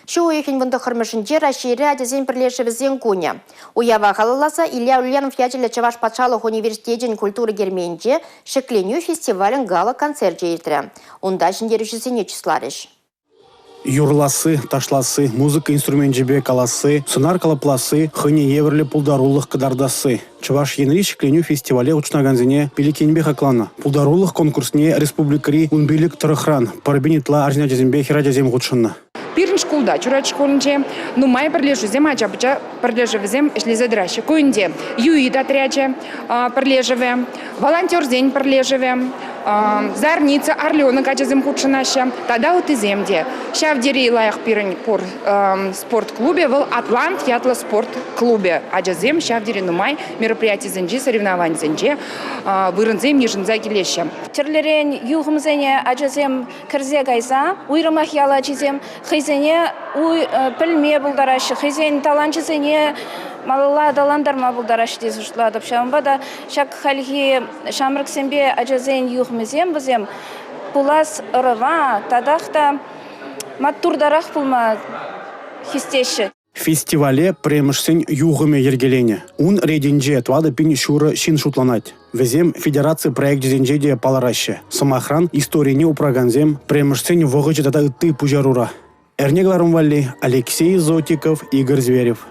Ҫу уйӑхӗн 19-мӗшӗнче Раҫҫейре ачасен пӗрлешӗвӗсен кунӗ. Уява халалласа Илья Ульянов ячӗллӗ Чӑваш патшалӑх университечӗн культура керменӗнче Ҫӗкленӳ фестивалӗн гала-концерчӗ иртрӗ. Унта ҫӗнтерӳҫӗсене чысларӗҫ. Юрласси, ташласси, музыка инструменчӗпе каласси, сӑнар калӑпласси, хӑйне евӗрлӗ пултарулӑх кӑтартасси. Чӑваш Енри Ҫӗкленӳ фестивале хутшӑнакансене пилӗк енпе хакланӑ. Пултарулӑх конкурсне республикӑри 15 тӑрӑхран 1000 ытла арҫын ачасемпе хӗрачасем хутшӑннӑ. Пирӗн шкулта, Чурачӑк шкулӗнче, нумай пӗрлешӳсем, ача-пӑча пӗрлешӗвӗсем ӗҫлесе тӑраҫҫӗ. Ку ӗнтӗ ЮИД отрячӗ пӗрлешӗвӗ, волонтерсен пӗрлешӗвӗ, Зарница, Орленок ачасем хутшӑнаҫҫӗ тата ыттисем те. Ҫав тери лайӑх пирӗн пур спорт клубӗ вӑл «Атлант» ятлӑ спорт клубӗ. Ачасем ҫав тери нумай мероприятисенче, соревнованисенче вырӑнсем йышӑнса килеҫҫӗ. Тӗрлӗрен юхӑмсене ачасем кӗрсе кайса уйрӑмах ял ачисем хӑйсене пӗлме пултараҫҫӗ, хӑйсен таланчӗсене малалла аталантарма пултараҫҫӗ тесе шутлатӑп. Ҫавӑнпа та ҫак хальхи ҫамрӑксемпе ачасен юхӑмӗсем вӗсем пулас ӑрӑва татах та маттуртарах пулма хистеҫҫӗ. Фестивале пӗрремӗшсен юхӑмӗ йӗркеленӗ. Ун ретӗнче 4,5 ҫын шутланать. Вӗсем федераци проекчӗсенче те палӑраҫҫӗ. Сӑмахран, историне упракансем, пӗрремӗшсен вӑхӑчӗ тата ытти пуҫарура. Эрне кӑларӑм валли Алексей Зотиков, Игорь Зверев.